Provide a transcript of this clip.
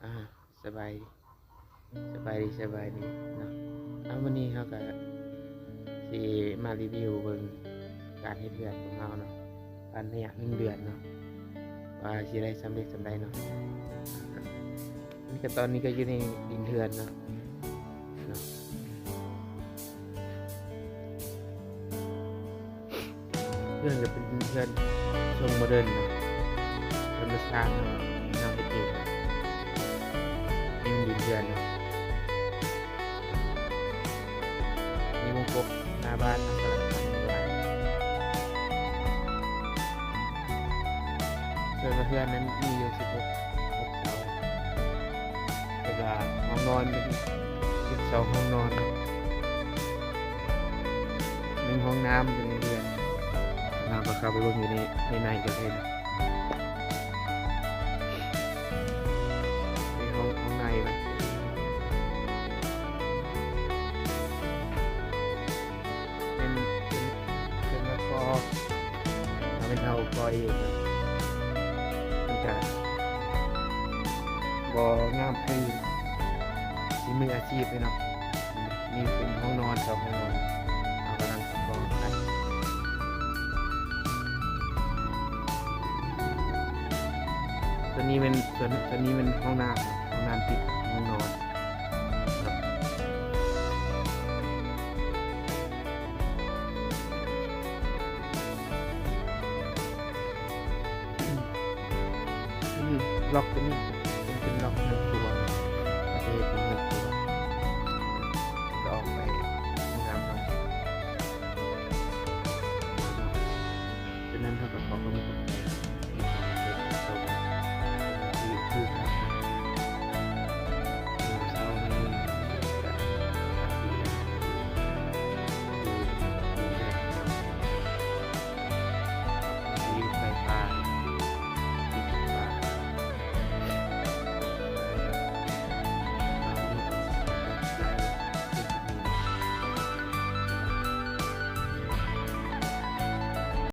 ອ່າ ສະບາຍດີ ສະບາຍດີ ສະບາຍດີເນາະ. ເອົາ ມື້ນີ້ເຮົາກະຊິມາຣີວິວເບິ່ງການເຮັດເຮືອນຂອງເຮົາເນາະ ຜ່ານໄລຍະໜຶ່ງເດືອນເນາະ ວ່າຊິໄດ້ສຳເລັດສ່ຳໃດເນາະ. ນີ້ກະ ຕອນນີ້ກະຢູ່ໃນດິນເຮືອນເນາະ ເນາະ. ເຮືອນກະເປັນເຮືອນຊົງໂມເດີນເນາະ ທຳມະຊາດເນາະ ເຮົາເຮັດເອງ ນີ້ມັນດິນເຮືອນເນາະ ມີວົງກົບໜ້າບ້ານ ເຮົາກຳລັງສ້າງຢູ່. ສ່ວນວ່າເຮືອນນັ້ນມີຢູ່ສິບຫົກ ຫົກເສົາ ແຕ່ວ່າຫ້ອງນອນເປັນສິບສອງຫ້ອງນອນ ໜຶ່ງຫ້ອງນ້ຳຢູ່ໃນເຮືອນ. ເຮົາກະເຂົ້າໄປເບິ່ງຢູ່ໃນ ໃນໃນກັນເລີຍເນາະ. ໃນຫ້ອງ ຫ້ອງໃນມັນ ເປັນ ເປັນ ເປັນແບບກໍ່ ເປັນເຮົາກໍ່ເອງ ມັນກະບໍ່ງາມຄືສີມືອາຊີບເລີຍເນາະ. ນີ້ເປັນຫ້ອງນອນ ສອງຫ້ອງນອນ ເຮົາກຳລັງກໍ່ກັນ. ສ່ວນນີ້ແມ່ນ ສ່ວນ ສ່ວນນີ້ແມ່ນຫ້ອງນ້ຳ ຫ້ອງນ້ຳຕິດຫ້ອງນອນເນາະ. ອືມ ລັອກຕົວນີ້ເປັນ ເປັນລັອກເນາະ